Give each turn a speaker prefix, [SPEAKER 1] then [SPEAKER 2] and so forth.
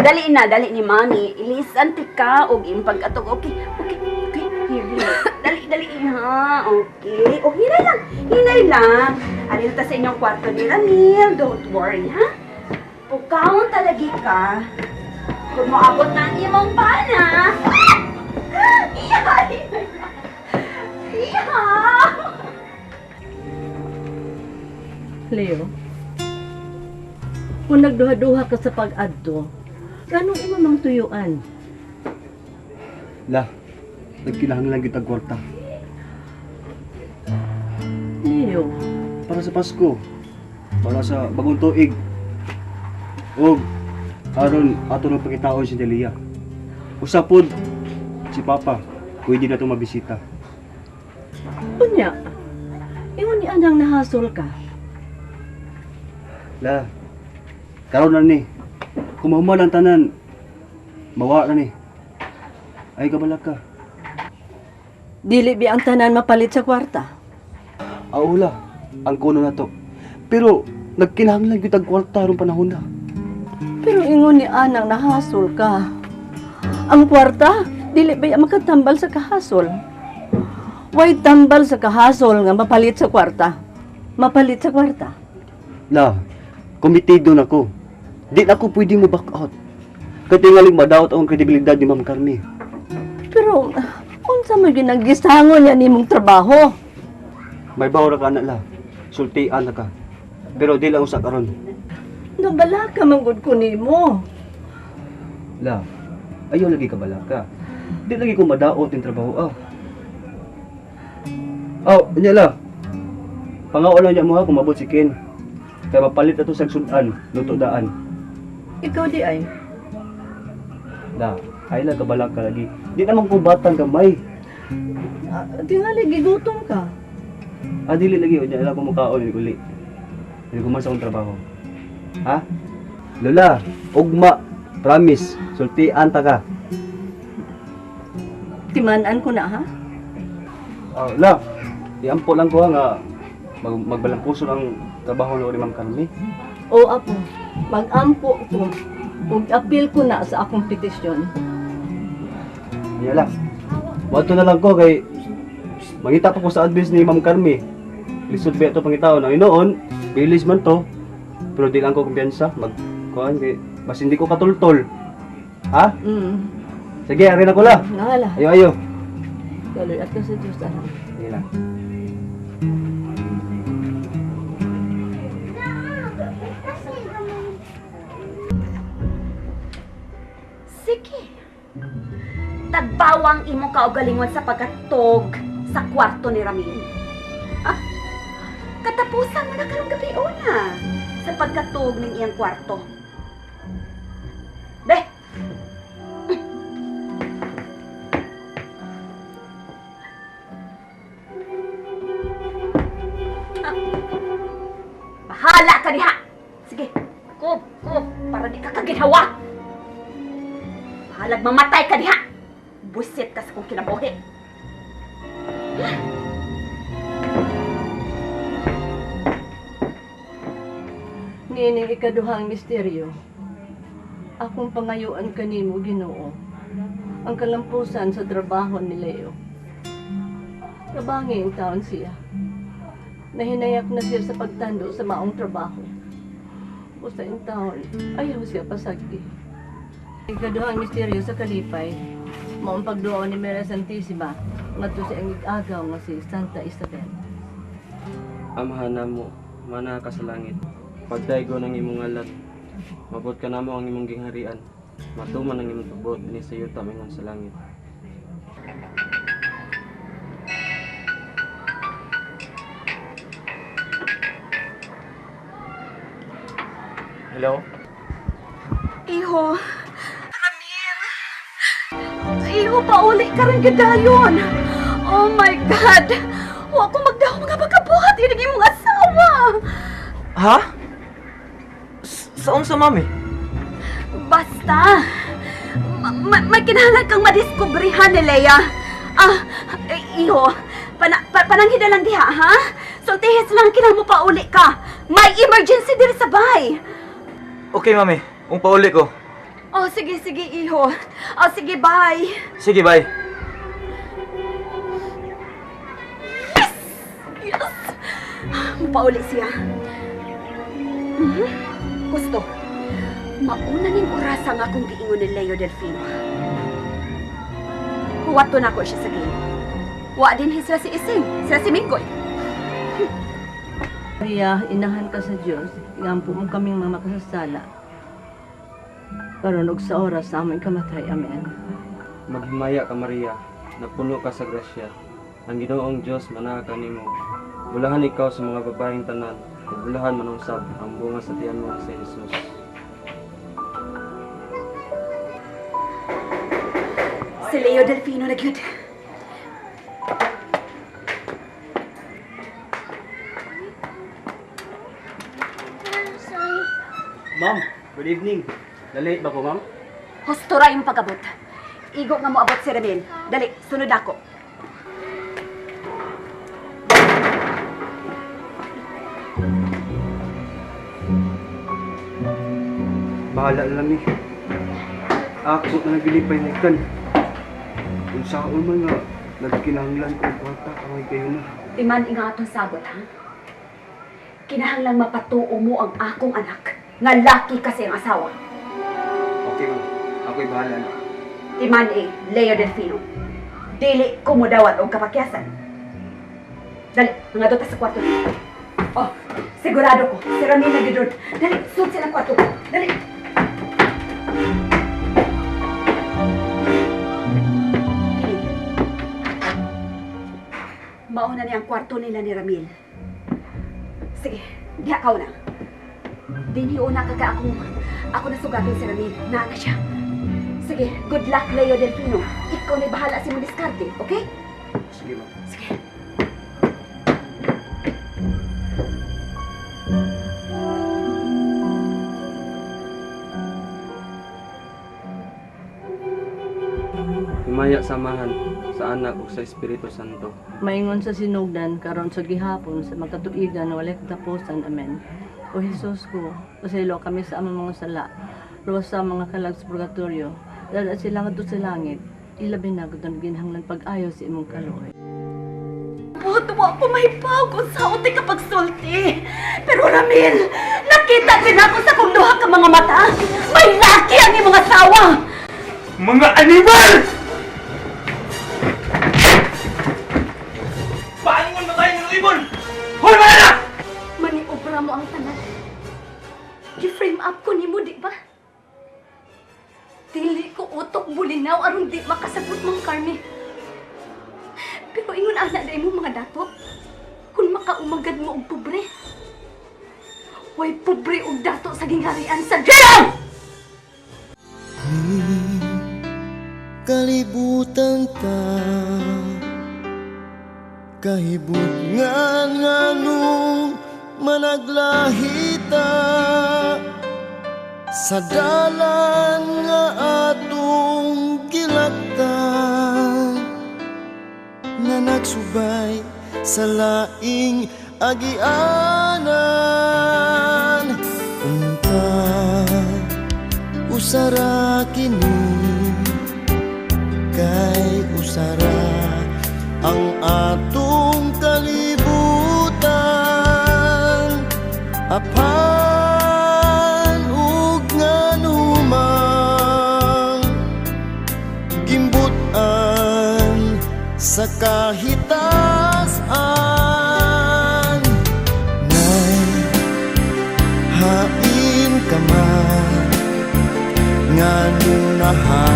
[SPEAKER 1] Dali na, dali ni Mami. Ilisan ti ka og imong pag-atog. Okay. Here, here. Dali, dali ha. Okay. Oh, hinay lang. Hinay lang. Ari ta sa inyong kwarto ni Ramil. Don't worry, ha? Pukawon talagi ka. Kung moabot na ang imong pana. Iha! Iha!
[SPEAKER 2] Leo, kung nagduha-duha ka sa pag-adto, ganong imo mang tuyuan?
[SPEAKER 3] La, nagkinahanglan kita kwarta.
[SPEAKER 2] Leo,
[SPEAKER 3] Para sa Pasko. Para sa bagong tuig. Og aron ato nang pangitaon si Delia. Usa pod si Papa, pwede na itong mabisita.
[SPEAKER 2] Unya, ingon ni anang nahasol ka.
[SPEAKER 3] La, karon na ni. Kung mahuman ang tanan, mawa na ni. Ay kabala ka.
[SPEAKER 2] Dili bi ang tanan mapalit sa kwarta?
[SPEAKER 3] Aula, ang kuno na to. Pero nagkinahanglan gyud ang kwarta aron panahon na.
[SPEAKER 2] Pero ingon ni anang nahasol ka. Ang kwarta, dili ba makatambal sa kahasol? Way tambal sa kahasol nga mapalit sa kwarta. Mapalit sa kwarta.
[SPEAKER 3] La, komitido na ko. Di na ko pwede mo back out. Katingaling madawat ang kredibilidad ni Ma'am Carmi.
[SPEAKER 2] Pero, unsa man ginagisangon niya nimong trabaho?
[SPEAKER 3] May bawo ra ka na la. Sultian na ka. Pero di lang usa karon.
[SPEAKER 2] Nabala ka man gud ko nimo.
[SPEAKER 3] La, ayaw lagi ka balaka. Di lagi ko madaot yung trabaho ah. Oh, unya la. Pangaon lang niya mo ha kung mabot si Ken. Kaya mapalit ato sa sudan, luto daan.
[SPEAKER 2] Ikaw di ay.
[SPEAKER 3] La, ay lang kabalaka lagi. Di naman ko batang gamay.
[SPEAKER 2] Tingali gigutom ka.
[SPEAKER 3] Ah, dili lagi unya lang ko mukaon ni uli. Dili ko man sa akong trabaho. Ha? Lola, ugma, promise, sultian ta ka.
[SPEAKER 2] Timan-an ko na ha.
[SPEAKER 3] Ah, la, iampo lang ko ha nga magbalangpuso ang trabaho ni Ma'am Carmi.
[SPEAKER 2] O apo, mag-ampo ko. Ug apil ko na sa akong petisyon.
[SPEAKER 3] Iya lang. Wato na lang ko kay mangita pa ko sa advice ni Ma'am Carmi. Lisod ba ito pangitaon ang inoon, bilis man to. Pero di lang ko kumpiyansa mag kuan kay bas hindi ko katultol. Ha? Sige, ari na ko la.
[SPEAKER 2] Ngala.
[SPEAKER 3] Ayo ayo.
[SPEAKER 2] Kaloy at ka sa Diyos anak.
[SPEAKER 3] Sige lang.
[SPEAKER 1] Sige. Tagbawang imong kaugalingon sa pagkatog sa kwarto ni Ramil. Ah, katapusan mo na karong gabi una sa pagkatog ng iyang kwarto. Be! Ah, bahala ka diha! Sige, kub, kub, para di ka kaginhawa! Bahalag mamatay ka diha! Busit ka sa kong kinabuhi.
[SPEAKER 2] Niining ikaduhang misteryo. Akong pangayuan kanimo Ginoo. Ang kalampusan sa trabaho ni Leo. Kabangi ang taon siya. Nahinayak na siya sa pagtando sa maong trabaho. Busa in taon, ayaw siya pasagdi. Ikaduhang misteryo sa kalipay, maong pagduo ni Maria Santissima ngadto sa ang agaw nga si Santa Isabel.
[SPEAKER 4] Amahan namo, mana ka sa langit. Pagdaygo ng imong ngalan. Mabot ka namo ang imong gingharian. Matuman ang imong tubot ni sa yuta mingon sa langit. Hello?
[SPEAKER 1] Iho. Ramil. Iho, pauli ka rin gadayon. Oh my God. Wa ko magdaho mga pagkabuhat ining imong asawa.
[SPEAKER 5] Ha? Sa unsa, mami?
[SPEAKER 1] Basta. May kinahanglan kang madiskubrihan ni Leia. Ah, eh, iho. Pananghida lang diha, ha? Sultihis lang kinahanglan mo pauli ka. May emergency diri sa bahay.
[SPEAKER 5] Okay, mami. Ung pauli ko.
[SPEAKER 1] Oh, Oh, sige, sige, iho. Oh, sige, bye.
[SPEAKER 5] Sige, bye.
[SPEAKER 1] Yes! Mupauli siya. Gusto. Mauna ning orasa nga akong giingon ni Leo Delfino. Huwato na ko siya sa game. Wa din hi sila si Ising, sila si Minggoy.
[SPEAKER 2] Maria, inahan ka sa Dios, iampo mo kaming mga makasasala. Karon ug sa oras sa aming kamatay. Amen.
[SPEAKER 4] Maghimaya ka Maria, napuno ka sa grasya. Ang Ginoong Dios manaa kanimo. Bulahan ikaw sa mga babaeng tanan, ug bulahan man usab ang bunga sa tiyan mo si Jesus.
[SPEAKER 1] Si Leo Delfino na gyud.
[SPEAKER 3] Ma'am, good evening. Dali ba ko, ma'am?
[SPEAKER 1] Husto ra imong pag-abot. Igo nga moabot si Ramil. Dali, sunod ako.
[SPEAKER 3] Bahala na lang ni. Ako na nagilipay na ikan. Kung saan man nga, nagkinahanglan ko ang kwarta, away kayo na.
[SPEAKER 1] Iman inga atong sabot, ha? Kinahanglan mapatuo mo ang akong anak nga laki kasi ang asawa.
[SPEAKER 3] Okay, ma'am. Ako'y bahala na.
[SPEAKER 1] Timan eh, Leo Delfino. Dili ko mo dawat og kapakyasan. Dali, mga dota sa kwarto. Oh, sigurado ko, si Ramil na gidod. Dali, sud sila kwarto. Dali. Kini. Mauna niya ang kwarto nila ni Ramil. Sige, diha ka una. Dinhi una ka ka akong ako nasugatin si Ramil. Naa na siya. Sige, good luck, Leo Delfino. Ikaw na bahala sa imong diskarte, okay?
[SPEAKER 3] Sige, ma'am.
[SPEAKER 1] Sige.
[SPEAKER 4] Himaya sa Amahan, sa Anak ug sa Espiritu Santo.
[SPEAKER 2] Maingon sa sinugdan karon sa gihapon sa magkatuigan na walay katapusan. Amen. O Jesus ko, pasaylo kami sa among mga sala, luwas sa mga kalag sa purgatorio, dala sila ngadto sa langit, ilabi na gud ang ginhanglan pag-ayo sa imong kaluoy.
[SPEAKER 1] Buto ako may kung sa uti kapag sulti. Pero Ramil, nakita din ako sa kung duha ka mga mata. May laki ang imong asawa.
[SPEAKER 5] Mga animal! Paangon ba tayo ng ibon? Hoy, mga na!
[SPEAKER 1] Maniobra mo ang tanan. Gi-frame up ko nimo, di ba? Dili ko utok bulinaw aron di makasabot mang Carmi. Pero ingon ana na imong mga dato. Kung makaumagad mo og pobre. Way pobre og dato sa gingharian sa Ginoo!
[SPEAKER 6] Kalibutan ta kahibutngan nganong managlahita sa dalan nga atong gilaktan nga nagsubay sa laing agianan. Unta usara kini kay usara ang atong kalibutan, apan ug nganumang gimbutan sa kahitasan. Nay, hain ka man nganong naha